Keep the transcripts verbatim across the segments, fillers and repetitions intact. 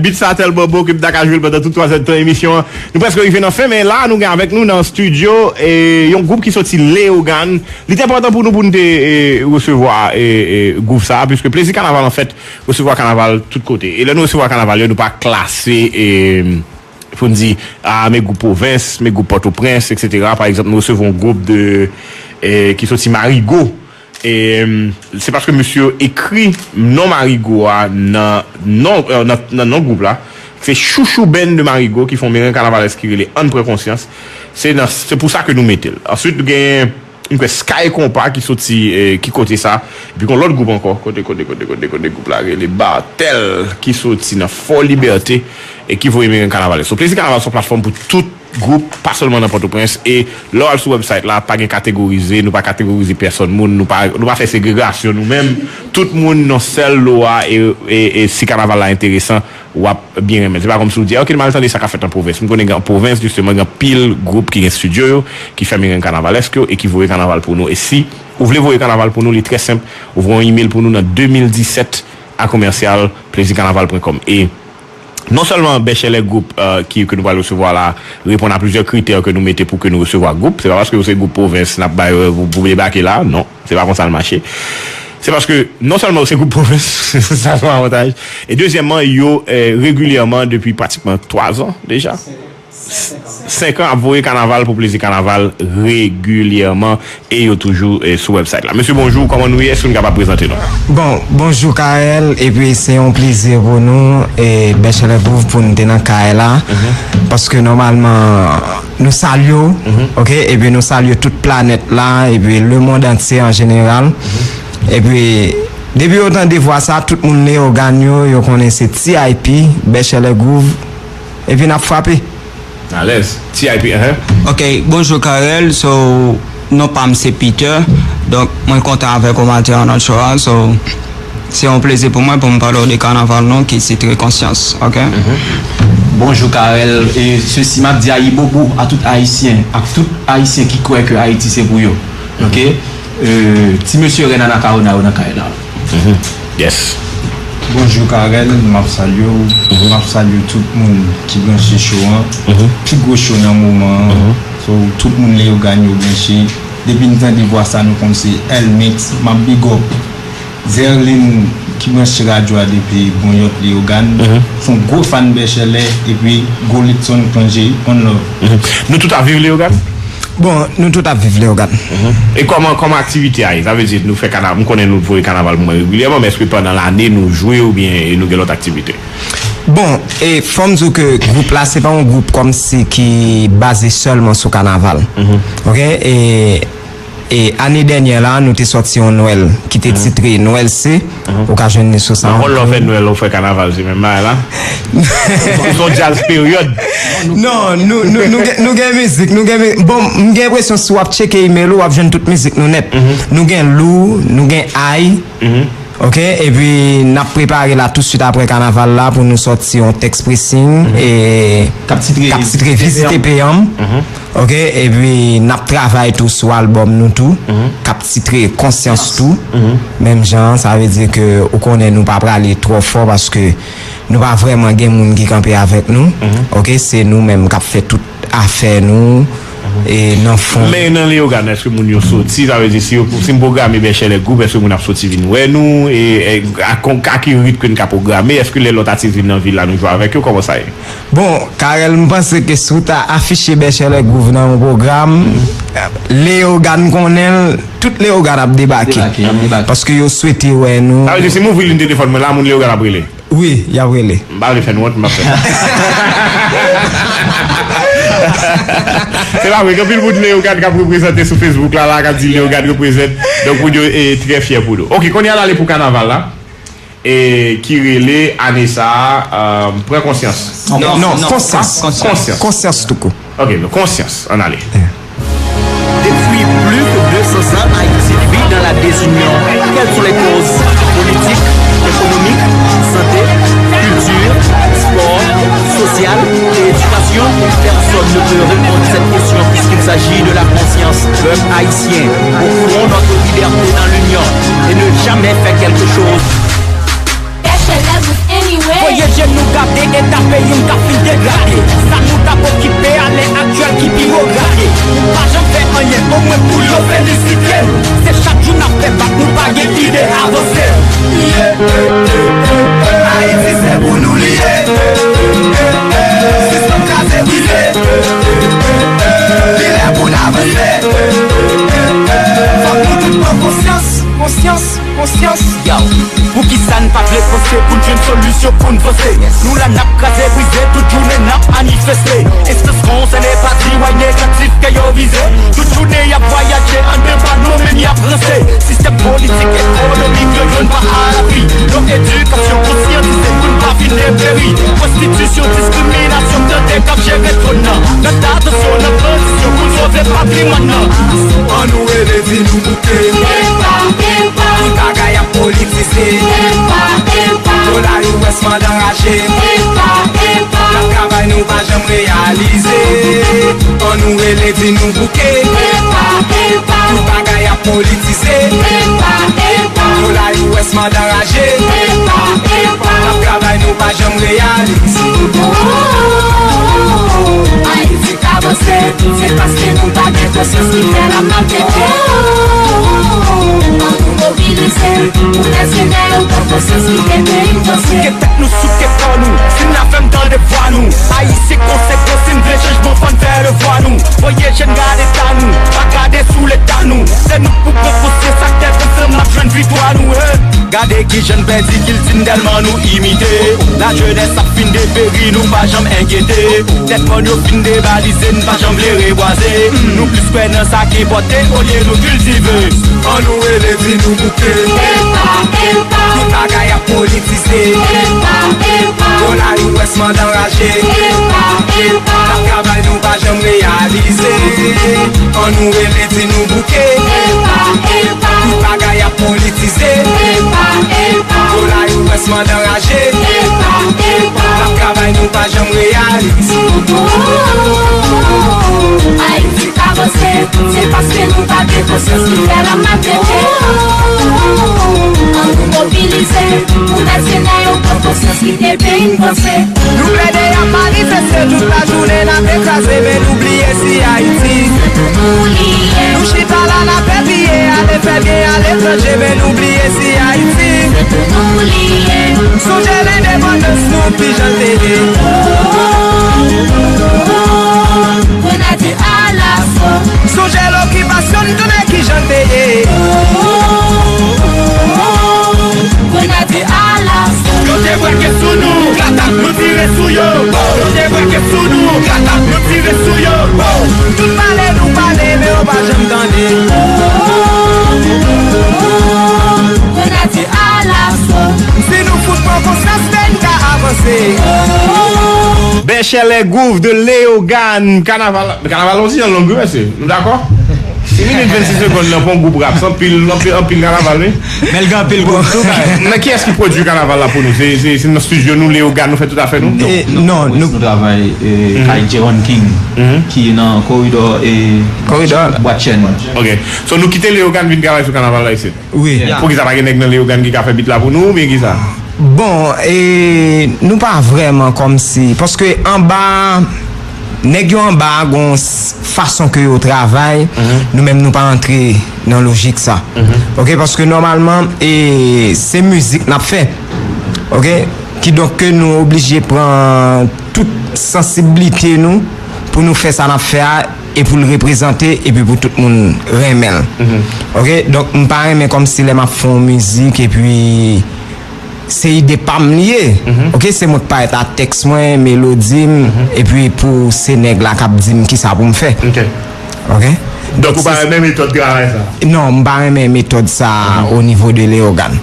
Beat sa tèlman bon ke m ta ka jwe l pandan tout twazèdtan emisyon an. Nou prèske rive nan fen, men la, nou gen avèk nou nan estidyo, e, yon gwoup ki soti Leyogàn. Li te enpòtan pou nou, pou nou te, e, resevwa, e, e, gwoup sa, piske Plezi Kanaval, anfèt, resevwa kanaval tout kote. E lè nou resevwa kanaval yo, nou pa klase, e, pou n di, a, men gwoup pwovens, men gwoup Pòtoprens, etsetera. Pa egzanp, nou resevwa yon gwoup de, e, ki soti Marigo. E, se paske mesye yo ekri non Marigo a nan non, e, nan, nan non gwoup la. Se Chouchou Band de Marigo ki fè yon mereng kanavalès ki rele Ann Pran Konsyans. Se nan, se pou sa ke nou mete l. Answit, nou gen, m kwè, Sky Konpa ki soti, e, ki kote sa. Epi gen yon lòt gwoup ankò. Kote, kote, kote, kote, kote gwoup la rele Batèl ki soti nan Fò Libète e ki voye mereng kanavalès. So, Plezi Kanaval se yon platfòm pou tout gwoup, pa sèlman nan Pòtoprens. E lè w al sou website la, pa gen kategorize, nou pa kategorize pèsòn moun, nou pa, nou pa fè segregasyon nou menm. Tout moun nan sèl lo a, e, e, e si kanaval la enteresan, w ap byen renmen. Se pa kòmsi w di, "Ah, ok, m al tande sa k ap fèt an pwovens." M konnen gen an pwovens, jisteman, gen anpil gwoup ki gen estidyo yo, ki fè mereng kanavalèsk yo e ki voye kanaval pou nou. E si ou vle voye kanaval pou nou, li trè senp, ou voye yon imèl pou nou nan de mil disèt a commercial plezikanaval pwen kòm. E non sèlman Bèchèlè Gwoup, e, ki, ke nou pral resevwa la, reponn a plizyè kritè ke nou mete pou ke nou resevwa gwoup. Se pa paske yo se gwoup pwovens n ap ba yo pou, pou debake la, non. Se pa konsa l mache. Se paske non sèlman yo se gwoup pwovens, sa se yon avantaj. E dezyèmman, yo, e, regilyèman, depi pratikman twa zan deja, senk an ap voye kanaval pou Plezi Kanaval regilyèman, e yo toujou, e, sou website la. Mesye, bonjou, kòman nou ye? Èske nou kapab prezante nou? Bon, bonjou Karèl, epi se yon plezi pou nou, e, Bèchèlè Gwoup, pou nou te nan kay la, paske nòmalman nou salye w, ok, epi nou salye tout planèt la, epi lemonn antye an jeneral. Epi depi yo tande vwa sa, tout moun Leyogàn yo, yo konnen se T I P, Bèchèlè Gwoup, epi n ap frape. Alèz. T I P, enhen. Ok, bonjou Karèl. So, non pa m se Peter. Donk, mwen kontan avèk ou maten an nan show a. So, se yon plezi pou mwen pou m pale w de kanaval nou ki titre Konsyans, ok? Bonjou Karèl. E sesi, m ap di ayibobo a tout Ayisyen, ak tout Ayisyen ki kwè ke Ayiti se pou yo. Ok? E, ti mesye Rèn Anacaona yo nan kay la. Yes. Bonjou Karèl, m ap salye w. M ap salye tout moun ki branche show an. Pi gwo show nan moman an. So, tout moun Leyogàn yo branche. Depi n tande vwa sa, nou konn se Elmix. M ap big up Zerline ki branche radyo a depi Bonyòt, Leyogàn. Se yon gwo fan Bèchèlè, epi gwo Litson Congé, one love. Nou tout ap viv Leyogàn? Bon, nou tout ap viv Leyogàn. E kòman, kòman aktivite a ye? Sa vle di nou fè kanaval, m konnen nou voye kanaval pou mwen regilyèman, men èske pandan lane nou jwe oubyen nou gen lòt aktivite? Bon, e fò m di w ke gwoup la, se pa yon gwoup kòmsi ki baze sèlman sou kanaval. Ok? E, e ane dènyè la, nou te sòti yon Nwèl ki te titre Nwèl Se. Ou ka jwenn li sou SoundCloud. Nan ròl la w fè Nwèl, w fè kanaval, se menm bagay la? Se yon djaz peryòd. Non, nou, nou, nou gen, nou gen mizik, nou gen mi-, bon, m gen enpresyon si w ap tcheke imèl ou, w ap jwenn tout mizik nou nèt. Nou gen Lou, nou gen Ay. Ok, epi n ap prepare la tousuit apre kanaval la pou nou sòti yon tèks pressing, e, k ap titre Vizite Peyan m. Ok, epi n ap travay tou sou albòm nou tou, k ap titre Konsyans tou. Menm jan, sa vle di ke ou konnen nou pa prale twò fò paske nou pa vrèman gen moun ki kanpe avèk nou. Ok, se nou menm k ap fè tout afè nou, e nan fon. Men nan Leyogàn, èske moun yo soti? Sa vle di, si yo, si m pwograme Bèchèlè Gwoup, èske moun ap soti vin wè nou? E, e a, kon, a ki ritm ke n ka pwograme? Èske lè lòt atis vin nan vil la, nou jwe avèk yo? Kòman sa ye? Bon, Karèl, m panse ke si w ta afiche Bèchèlè Gwoup nan yon pwogram, Leyogàn konnen l, tout Leyogàn ap debake. Debake, ap debake. Paske yo swete wè nou. Sa vle di, si m ouvri liy telefòn mwen la, moun Leyogàn ap rele? Wi, y ap rele. M pa vle fè n wont, m ap fè sa. Se pa vre, gen anpil moun Leyogàn k ap reprezante sou Facebook la, la, k ap di Leyogàn reprezent. Donk, moun yo, e, trè fyè pou nou. Ok, kounye a n ale pou kanaval la. E ki rele ane sa a, euh, Pran Konsyans. Non, non, non, Konsyans. Konsyans. Konsyans. Konsyans toukou. Ok, non, Konsyans. Ann ale. Depuis plus de deux cents ans, Haïti vit dans la désunion. Quelles sont les causes? Politique, économique, santé, culture, sport, social et éducation? Personne ne peut répondre à cette question puisqu'il s'agit de la conscience. Peuple haïtien, bouclons notre liberté dans l'union et ne jamais faire quelque chose. Bèchèlè Gwoup Anyway. Voye je nou gade eta peyi n ka fin degrade. Sa nou t ap okipe a lè aktyèl ki pi wo grade. Nou pa janm fè anyen omwen pou yo felisite n. Se chak jou n ap fè bak, nou pa gen ide avanse. Ayiti se pou nou li ye. Sispann kraze brize. Li lè pou n avanse. Fòk nou tout pran konsyans, konsyans, konsyans. Yo, poukisa n pa vle panse pou n jwenn solisyon pou n vanse? Nou la n ap kraze brize, tout jounen n ap manifeste. Enstans konsène pa di way negatif ke yo vize. Tout jounen y ap vwayaje anndan pa nou menm y ap ranse. Sistèm politik, ekonomik, yo jwenn pa a lavi. Yon edikasyon konsyantize pou n pa fin deperi. Pwostitisyon, diskriminasyon, tande k ap jere twòn nan. Nan atansyon, nan tranzisyon, pou n sove patrimwàn nan. An nou rele di nou bouke. Epa, epa. Tout bagay ap politize. Epa, epa. Dola U S mandan raje. Epa, epa. N ap travay, nou pa janm reyalize. An nou rele di nou bouke. Epa, epa. Tout bagay ap politize. Epa, epa. Dola U S mandan raje. Epa, epa. N ap travay, nou pa janm reyalize. Ayiti ka vanse, se paske nou pa gen konsyans ki fè n ap maltrete. An nou mobilize, pou mèsenè yo pran konsyans ki kenbe n panse. Ke tèt nou sou ke kò nou, si n la fè m tande vwa nou. Ayisyen konsekyan, si n vle chanjman, fò n fè devwa nou. Voye je n gade eta nou, pa gade sou leta nou. Se nou k pou pran konsyans ak tèt ansanm n ap jwenn viktwa nou, he. Gade kijan n pèdi kilti n tèlman nou imite. Lajenès ap fin deperi, nou pa janm enkyete. Tèt mòn yo fin debalize, n pa janm vle rebwaze. Nou plis kwè nan sa k enpòte olye nou kiltive. An nou rele di nou bouke. Epa, epa. Tout bagay ap politize. Epa, epa. Dola U S mandan raje. Epa, epa. N ap travay, nou pa janm reyalize. An nou rele di nou bouke. Epa, epa. Tout bagay ap politize. Epa, epa. Dola U S mandan raje. Epa, epa. N ap travay, nou pa janm reyalize. Ayiti ka vanse, se paske nou pa gen konsyans ki fè n ap maltrete. An nou mobilize, pou mèsenè yo pran konsyans ki kenbe n panse. Nou plede ap manifeste tout lajounen, n ape kraze, men nou bliye si Ayiti. Nou chita la, n ape piye, ale fè byen aletranje, men nou bliye si Ayiti. Sonje lendepandans nou, kijan l te ye. Grenadye alaso. Sonje lokipasyon n tounen, kijan l te ye. Grenadye alaso. Yo debrake sou nou, gratak nou tire sou yo. Yo debrake sou nou, gratak nou tire sou yo. Tout pale nou pale, men yo pa janm tande. Grenadye alaso. Si nou fout pran konsyans, peyi n ka avanse. Bèchèlè Groove de Leyogàn. Kanaval, kanaval la osi an long wi mesye. Nou dakò? Sis minit vennsis segonn nan pou yon gwoup rap, se anpil, anpil, anpil kanaval wi. Men l gen anpil gwoup tou kay. Men kiyès ki pwodui kanaval la pou nou? Se, se, se nan estidyo nou, Leyogàn, nou fè tout afè nou? E, non, nou, nou travay e, kay Jeron King, ki nan koridò e, koridò bwat chèn. Ok. So nou kite Leyogàn vin travay sou kanaval la isit? Wi. Poukisa pa gen nèg nan Leyogàn ki ka fè bit la pou nou oubyen kisa? Bon, e, nou pa vrèman kòmsi, paske anba, nèg yo anba a gon s- fason ke yo travay, nou menm nou pa antre nan lojik sa. Ok, paske nòmalman, e, se mizik n ap fè. Ok, kidonk ke nou oblije pran tout sansiblite nou pou nou fè sa n ap fè a e pou l reprezante epi pou tout moun renmen l. Ok, donk m pa renmen kòmsi lè m ap fè yon mizik epi se ide pa m li ye. Ok, se mwen k parèt a tèks mwen, melodi m, epi pou se nèg la k ap di m kisa pou m fè. Ok. Donk ou pa renmen metòd travay sa? Non, m pa renmen metòd sa o nivo de Leyogàn.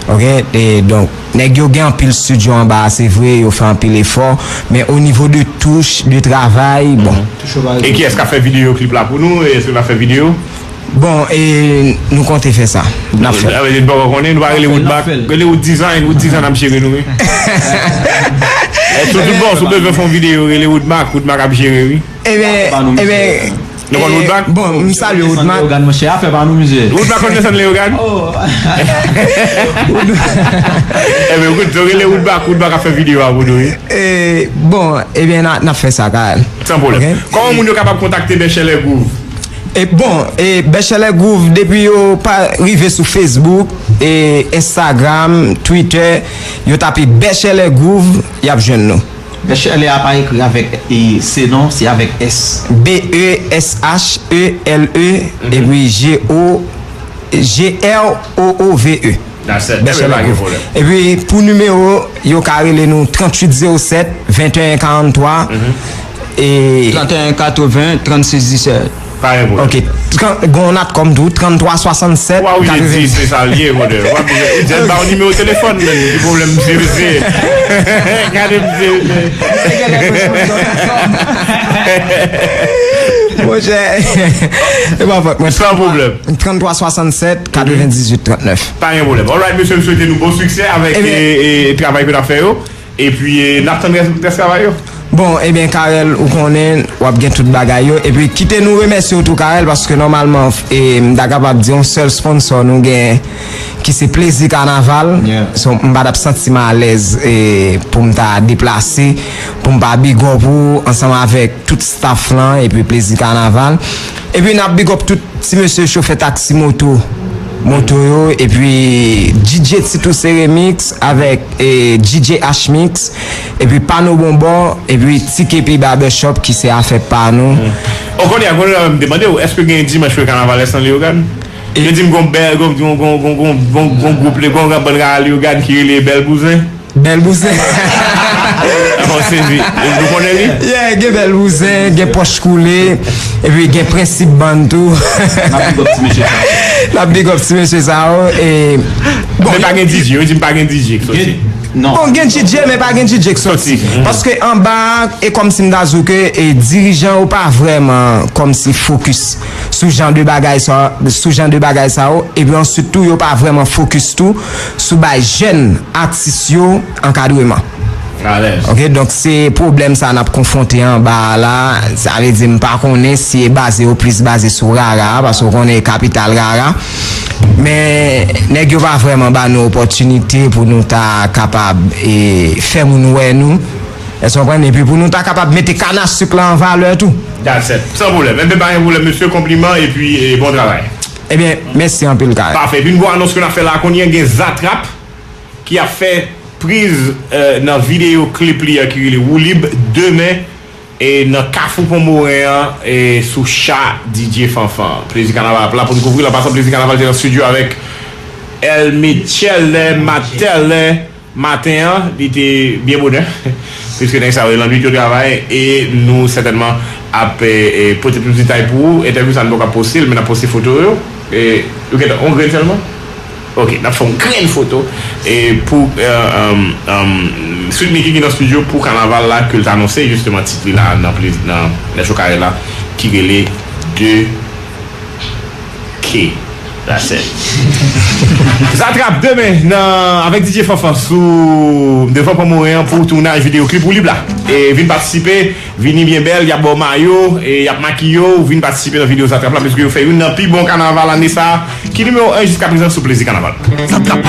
Ok, e donk nèg yo gen anpil estidyo anba a, se vre, yo fè anpil efò, men o nivo de touch, de travay, bon. E kiyès k ap fè videyo klip la pou nou? Èske n ap fè videyo? Bon, e nou konte fè sa. N ap fè. Sa vle di n poko konnen, nou pa rele Woodmack. Rele Wood Design, Wood Design ap jere nou wi. E, tout, tout bon, si w bezwen fè yon videyo, rele Woodmack, Woodmack ap jere wi. Ebyen, ebyen, Nou konn Woodback? Bon, m salye Woodback. Leyogàn, monchè, afè pa nou, mizè. Woodback konn desann Leyogàn? Oh. Ebyen, kout, yo rele Woodback, Woodback ap fè videyo a pou nou, wi. E, bon, ebyen, n a, n ap fè sa, Karèl. San pwoblèm. Ok? Kòman moun yo kapab kontakte Bèchèlè Groove? E, bon, e, Bèchèlè Groove, depi yo pa rive sou Facebook, e, Instagram, Twitter, yo tape Bèchèlè Groove, y ap jwenn nou. Bèchèlè a pa ekri avèk, e, se non, se avèk S. B E S H E L E, epi G O, G R O O V E. That's it. Bèchèlè Groove. Epi pou nimewo, yo ka rele nou tranntuit zewo sèt, venteyen karanntwa, e trannteyen katreven, trannsis disèt. Pa gen pwoblèm. Ok. Tran-, gon natcom tou, trannntwa swasannsèt, katreven. Wa, wi, di, se sa l ye, brother. W ap di, ou jis ba w nimewo telefòn, men, ki pwoblèm, msye, msye. Gade, msye, msye. Monchè, e pa fòt mwen. San pwoblèm. Trannntwa swasannsèt, katrevendizuit trannèf. Pa gen pwoblèm. Alright, mesye, m swete nou bon siksè avèk, e, e, travay ke n ap fè yo. Epi, e, n ap tann rès, rès travay yo. Bon, ebyen, Karèl, ou konnen, w ap gen tout bagay yo. Epi, kite nou remèsye w tou, Karèl, paske nòmalman, e, m ta kapab di yon sèl sponsò nou gen, ki se Plezi Kanaval. So, m pa t ap santi m alèz, e, pou m ta deplase, pou m pa big up ou, ansanm avèk tout staff lan, epi Plezi Kanaval. Epi, n ap big up tout ti mesye chofè taksi moto, moto yo, epi D J Titouse Remix avèk, e, D J H Mix, epi Pano Bonbò, epi T K P Barbershop ki se afè pa nou. O konnen, konnen, m te mande w, èske gen dimanch pou kanaval San Leyogàn? Yo di m gon bèl, gon, gon gwoup, gon bann kanaval Leyogàn ki rele Bèl Bouzen. Bèl Bouzen. Bon, sezi. Ou konnen li? Yeah, gen Bèl Bouzen, gen Pòch Koule, epi gen Prensip Bann tou. N ap big up ti mesye sa yo. N ap big up ti mesye sa yo, e, bon, men pa gen D J, yo di m pa gen D J ki soti. Non. Bon, gen D J, men pa gen D J ki soti. Paske anba, e kòmsi m ta di w ke, e, dirijan yo pa vrèman kòmsi fokis sou jan de bagay sa, sou jan de bagay sa yo, epi answit tou, yo pa vrèman fokis tou sou bay jèn atis yo ankadreman. Alèz. Ok, donk se pwoblèm sa n ap konfwonte anba a la. Sa vle di m pa konnen si e baze yo plis baze sou rara a, paske w konnen e kapital rara. Men nèg yo pa vrèman ba nou opòtinite pou nou ta kapab, e, fè moun wè nou. Èske w konprann? Epi pou nou ta kapab mete Kanasik la an valè tou. That's it. San pwoblèm. Ebyen, pa gen pwoblèm, mesye, konpliman epi, e, bon travay. Ebyen, mèsi anpil, Karèl. Pafè. Epi yon gwo anons ke n ap fè la kounye a, gen Zatrap ki ap fè priz, e, nan videyo klip li a ki rele Woulib demen, e, nan Kafou Pon Moren an, e, sou cha D J Fanfan. Plezi Kanaval ap la pou n kouvri l. An pasan, Plezi Kanaval te nan estidyo avèk Elmichelle Martel. Maten an, li te byen bonè, piske nèg sa yo, lannwit yo travay, e nou sètènman ap, e, e, pote plis detay pou ou. Entèvyou sa a, nou poko ap poste l, men n ap poste foto yo. E, ou gentan, on grenn sèlman? Ok, n ap fè on grenn foto. E pou, e, e, e, Sweet Micky ki nan estidyo pou kanaval la, ke l t anonse, jisteman, tit li la, nan plezi, nan, nan cho kare la, ki rele de K. That's it. Zatrap demen nan, avèk D J Fanfan sou devan Pon Moren an pou tounaj videyo klip Woulib la. E vin patisipe, vini byen bèl, y ap ba w mayo, e y ap makiye w, vin patisipe nan videyo Zatrap la, piske yo fè youn nan pi bon kanaval ane sa a, ki nimewo en jiskaprezan sou Plezi Kanaval. Zatrap.